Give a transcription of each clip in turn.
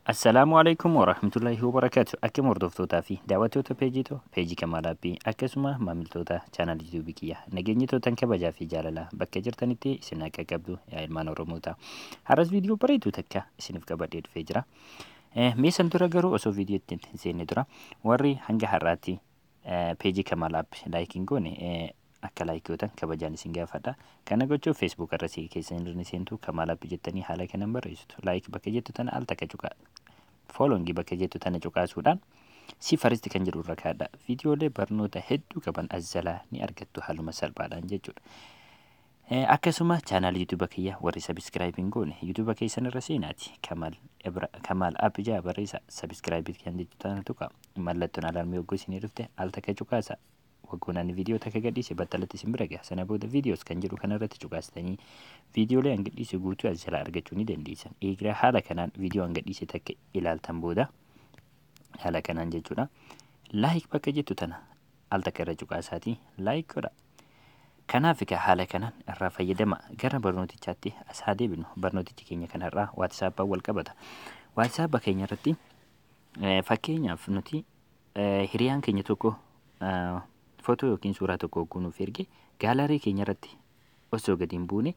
Assalaamu alaikum warahmatullahi wabarakatuh. Akkam hordoftootaa fi daawwattoota peejii too peejii Kamaal Aappii akkasuma maamiltoota chaanaal yuutuubii kiyya nageenyi tootan kabajaa fi jaalala bakka jirtanitti isin akka qabdu yaa ilmaan Oromoota. Har'as viidiyoo bareedduu takka isiniif qabadhee dhufee jira. Mee san dura garuu osoo viidiyoo itti hin seenne dura warri hanga har'aatti peejii Kamaal Aappii like hin goone akka like gootan kabajaan isin gaafadha. Kana gochuuf Facebook irra si keessan irra ni seentu Kamaal Aappii jettanii haala kanaan barreessitu. Like bakka jettu tana al takka cuqaa. Following bakka jettu tana cuqaasuudhaan see first kan jedhu irra kaa'adha. Viidiyoolee barnoota hedduu qaban as jalaa ni argattu haaluma salphaadhaan jechuudha. Akkasuma chaanaal YouTube kiyya warri subscribe hin goone YouTube keessan irra seenaati. Kamaal App jaa barreessa subscribe kan jettu tana tuqa. Mallattoon alarmii hogguu isinii dhufte al takka cuqaasa. Waggoon ani viidiyoo takka gadhiise battalatti isin bira gaha. Sana booda viidiyoos kan jedhu kanarratti cuqaastanii viidiyoolee an gadhiise guutuu as jalaa argachuu ni dandeessan. Eegaa haala kanaan viidiyoo an gadhiise takka ilaaltan booda haala kanaan jechuudha. Like bakka jettu tana al takka irra cuqaasaatii like godha. Kanaaf egaa haala kanaan irraa fayyadama. Gara barnootichaatti as haa deebinu. Barnootichi keenya kanarraa WhatsAppaan wal qabata. WhatsApp keenya irratti fakkeenyaaf nuti hiriyaan keenya tokko footoo yookiin suuraa tokko hogguu nuuf erge gaalarii keenya irratti osoo gadi hin buune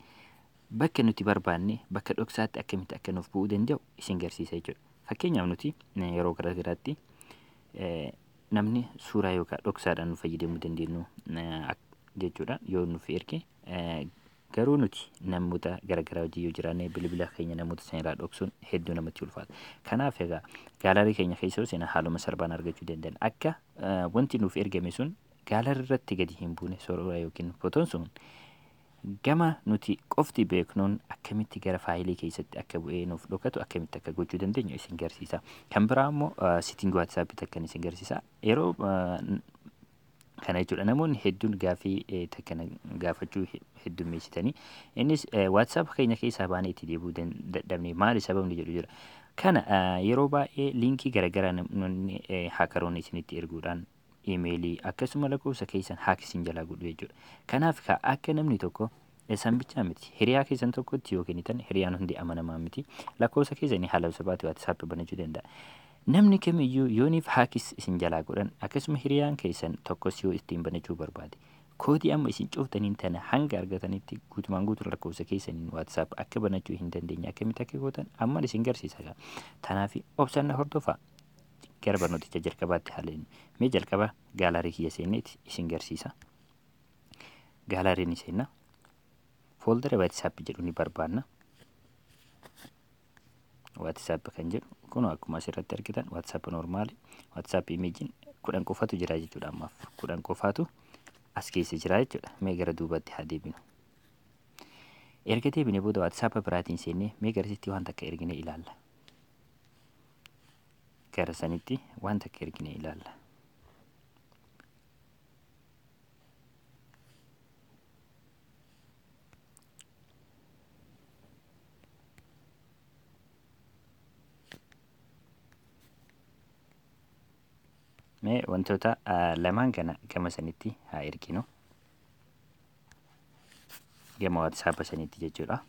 bakka nuti barbaanne bakka dhoksaatti akkamitti akka nuuf bu'uu danda'u isin garsiisa jechuudha. Fakkeenyaaf nuti yeroo gara garaatti namni suuraa yookaan dhoksaadhaan nu fayyadamuu dandeenyu jechuudha yoo nuuf erge garuu nuti namoota gara garaa hojii yoo jiraanne bilbila keenya namoota san irraa dhoksuun hedduu namatti ulfaata. Kanaaf egaa gaalarii keenya keessa yoo seenan haaluma salphaan argachuu danda'an akka wanti nuuf ergame sun gaalarii irratti gadi hin buune suuraa yookiin footoon sun gama nuti qofti beeknuun akkamitti gara faayilii keessatti akka bu'ee nuuf dhokatu akkamitti akka gochuu dandeenyu isin garsiisa. Kan biraa immoo setting WhatsApp takkan isin garsiisa. Yeroo kana jechuudha namoonni hedduun gaafii takka gaafachuu heddummeessitanii innis WhatsApp keenya keessaa baanee itti deebi'uu dadhabne maali sababni jedhu jira. Kana yeroo baay'ee liinkii garaagaraa namoonni hakaroonni isinitti erguudhaan imeelii akkasuma lakkoofsa keessan hack isin jalaa godhu jechuudha. Kanaaf akka namni tokko isaan bichaa miti hiriyaa keessan tokkotti yoo kennitan hiriyaan hundi amanamaa miti lakkoofsa keessanii haala salphaatti WhatsApp banachuu danda'a. Namni kamiyyuu yooniif haakis isin jalaa godhan akkasuma hiriyaan keessan tokkos yoo ittiin banachuu barbaade koodii amma isin cuftaniin tana hanga argatanitti guutumaan guutuun lakkoofsa keessaniin WhatsApp akka banachuu hin dandeenye akkamitti akka gootan amma isin garsiisa. Kanaaf obsaan hordofaa. Gara barnooticha jalqabaatti haala inni mee jalqaba gaalarii kiyya seenneeti isin garsiisa. Gaalarii ni seenna. Fooldara WhatsApp jedhu ni barbaanna. WhatsApp kan jedhu kun akkuma asirratti argitan WhatsApp normaali. WhatsApp imeejiin 10 qofatu jira jechuudha ammaaf. 10 qofaatu as keessa jira jechuudha. Mee gara duubatti haa deebinu. Erga deebine booda WhatsApp biraatiin seennee mee garasitti waan takka ergine ilaalla. Gara sanitti waan takka ergine ilaalla. Mee wantoota lamaan kana gama sanitti haa erginu. Gama WhatsApp sanitti jechuudha.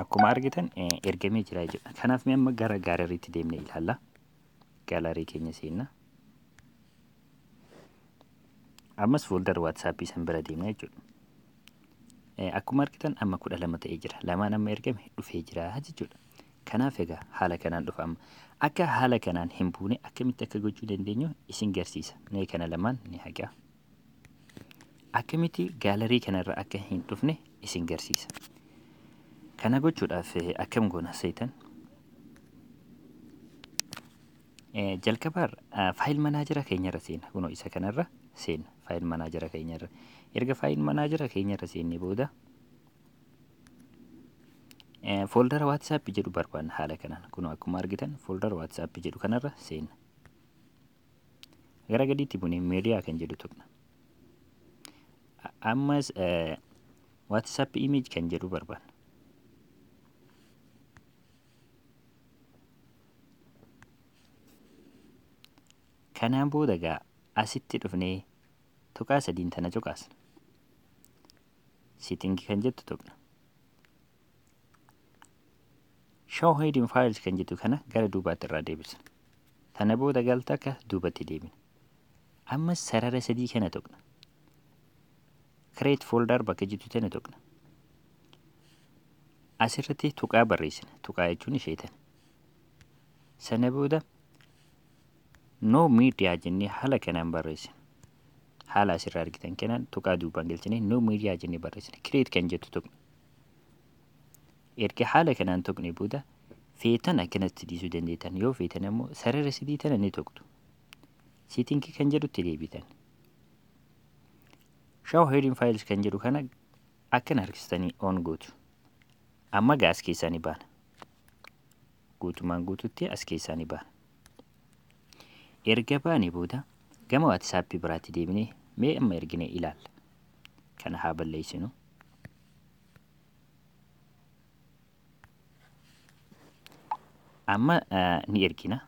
Akkuma argitan ergamee jira jechuudha. Kanaaf mee amma gara gaalariitti deemnee ilaalla. Gaalarii keenya seenna. Ammas fooldarri WhatsApp san bira deemna jechuudha. Akkuma argitan amma 12 ta'ee jira. Lamaan amma ergame dhufee jira jechuudha. Kanaaf egaa haala kanaan dhufa amma. Akka haala kanaan hin buune akkamitti akka gochuu dandeenyu isin garsiisa. Mee kana lamaan ni haqa. Akkamitti gaalarii kanarra akka hin dhufne isin garsiisa. Kana gochuudhaaf akkam goona seetan? Jalqabaarra faayil manaajara keenyarra seenna. Kunoo isa kanarra seenna. Faayil manaajara keenyarra. Erga faayil manaajara keenyarra seennee booda fooldara WhatsApp jedhu barbaanna haala kanaan. Kunoo akkuma argitan fooldara WhatsApp jedhu kanarra seenna. Gara gadiitti buunee meediyaa kan jedhu tuqna. Ammas WhatsApp image kan jedhu barbaanna. Kanaan booda egaa asitti dhufnee tuqaa sadiin tana cuqaasna. Setting kan jettu tuqna. Show hidden files kan jettu kana gara duubaatti irraa deebisna. Tana booda galta akka duubatti deebina. Ammas sarara sadii kana tuqna. Create folder bakka jettu tana tuqna. Asirratti tuqaa barreessina. Tuqaa jechuun ishee tana. Sana booda no media jennee haala kanaan barreessina. Haala asirraa argitan kanaan tuqaa duubaan galchinee no media jennee barreessina. Create kan jettu tuqna. Erga haala kanaan tuqne booda feetan akkanatti dhiisuu dandeettan. Yoo feetan immoo sarara sadii tana ni tuqxu. Setting kan jedhutti deebitan. Show hidden files kan jedhu kana akkana harkistanii on gootu. Amma gaa as keessaa ni baana. Guutumaan guututti as keessaa ni baana. Erga baane booda gama WhatsApp biraatti deebinee mee amma ergine ilaalla. Kana haa balleessinu. Amma ni ergina.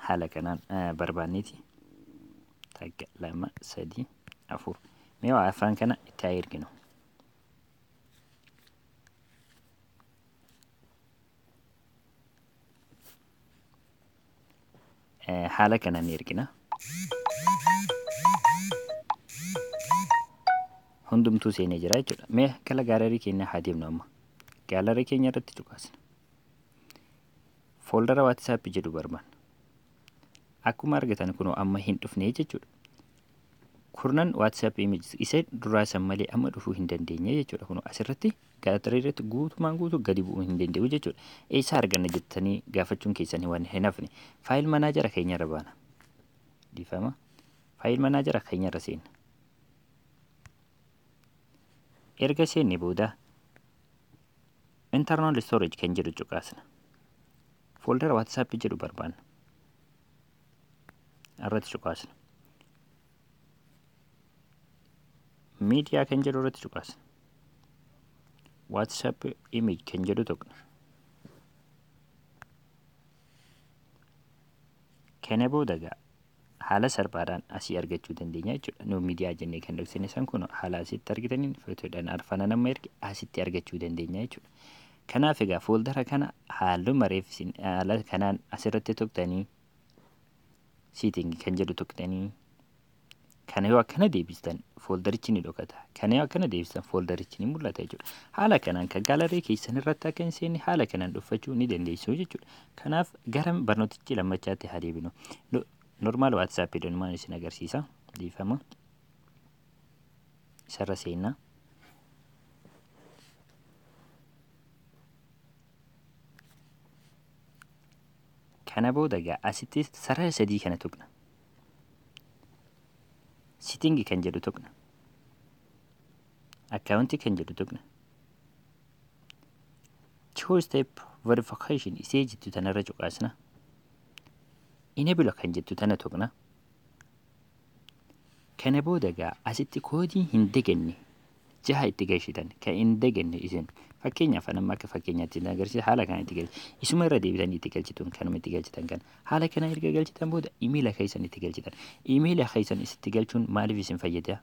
Haala kanaan barbaanneeti. 1, 2, 3, 4. Mee waa afaan kana itti haa erginu. Haala kanaan ni ergina. Hundumtuu seenee jira jechuudha. Mee gara gallery keenya haa deemnu amma. Gallery keenya irratti cuqaasna. Foldera WhatsApp jedhu barbaanna. Akkuma argitan kunoo amma hin dhufne jechuudha. Kurnan WhatsApp images isa duraa san malee amma dhufuu hin dandeenye jechuudha. Kunoo asirratti gallery irratti guutumaan guutuu gadi bu'uu hin danda'u jechuudha. Eessaa arganna jettanii gaafachuun keessanii waan hin hafne. File manager keenya irra baana. Dhiifama. File manager keenya irra seenna. Erga seenne booda internal storage kan jedhu cuqaasna. Foldera WhatsApp jedhu barbaanna. Irratti cuqaasna. Media kan jedhu irratti cuqaasna. WhatsApp image kan jedhu tuqna. Kana booda gaa haala salphaadhaan asii argachuu dandeenya jechuudha. No media jennee kan dhoksine san kun haala asitti argitaniin footoodhaan arfana nama erge asitti argachuu dandeenya jechuudha. Kanaaf egaa foldera kana haaluma reef isin haala kanaan asirratti tuqxanii setting kan jedhu tuqxanii kana yoo akkana deebistan folderichi ni dhokata. Kana yoo akkana deebistan folderichi ni mul'ata jechuudha. Haala kanaan kan gallery keessan irratti akka hin seenne haala kanaan dhuffachuu ni dandeessu jechuudha. Kanaaf gara barnootichi lammachaatti haa deebinu. Normal WhatsApp jedhumaan isin agarsiisa. Dhiifama. Isarra seenna. Kana booda egaa asitti sarara sadii kana tuqna. Setting kan jedhu tuqna. Account kan jedhu tuqna. Two step verification isee jettu tanarra cuqaasna. Enable kan jettu tana tuqna. Kana booda egaa asitti koodii hin daganne jaha itti galchitan kan hin daganne isin fakkeenyaaf amma akka fakkeenyaatti isin agarsiisa haala kana itti galchitan isuma irra deebitanii itti galchituun kanuma itti galchitan kana haala kana erga galchitan booda imeela keessan itti galchitan. Imeela keessan isitti galchuun maaliif isin fayyada?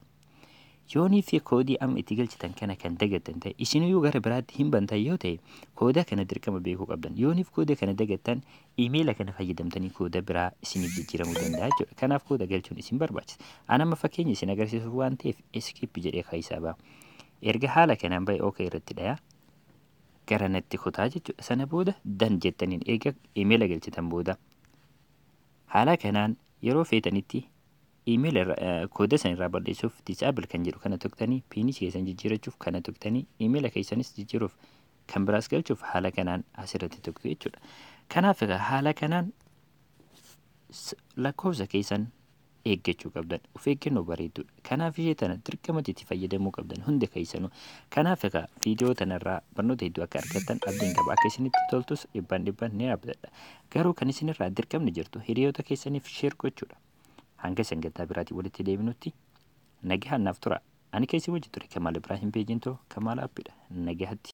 Yoonii fi koodii amma itti galchitan kana kan dagattan ta'e isiniyyuu gara biraatti hin bantan yoo ta'e kooda kana dirqama beekuu qabdan. Yooniif kooda kana dagattan imeela kana fayyadamtanii kooda biraa isiniif jijjiiramuu danda'a jechuudha. Kanaaf kooda galchuun isin barbaachisa. Ani amma fakkeenya isin agarsiisuuf waan ta'eef skip jedhee keessaa ba'a. Erga haala kanaan ba'e OK irratti dhaya. Gara natti kutaa jechuudha. Sana booda done jettaniin erga imeela galchitan booda haala kanaan yeroo feetanitti imeela kooda san irraa balleessuuf disable kan jedhu kana tuqxanii PIN keessan jijjiirachuuf kana tuqxanii imeela keessanis jijjiiruuf kan biraas galchuuf haala kanaan asirratti tuqxu jechuudha. Kanaaf egaa haala kanaan lakkoofsa keessan eeggachuu qabdan. Of eeggannoo bareedduudha. Kanaaf ishee tana dirqamatti itti fayyadamuu qabdan hundi keessanuu. Kanaaf egaa viidiyoo tanarraa barnoota hedduu akka argattan abdiin qaba. Akka isinitti toltus dhibbaan dhibbaan ni abdadha. Garuu kan isinirraa dirqamni jirtu hiriyoota keessaniif share gochuudha. Hanga sagantaa biraatiin walitti deebinutti nagaan naaf tura. Ani keessi wajji ture Kamaal Ibraahim Peejintoo Kamaal Abbiidha. Nagaatti.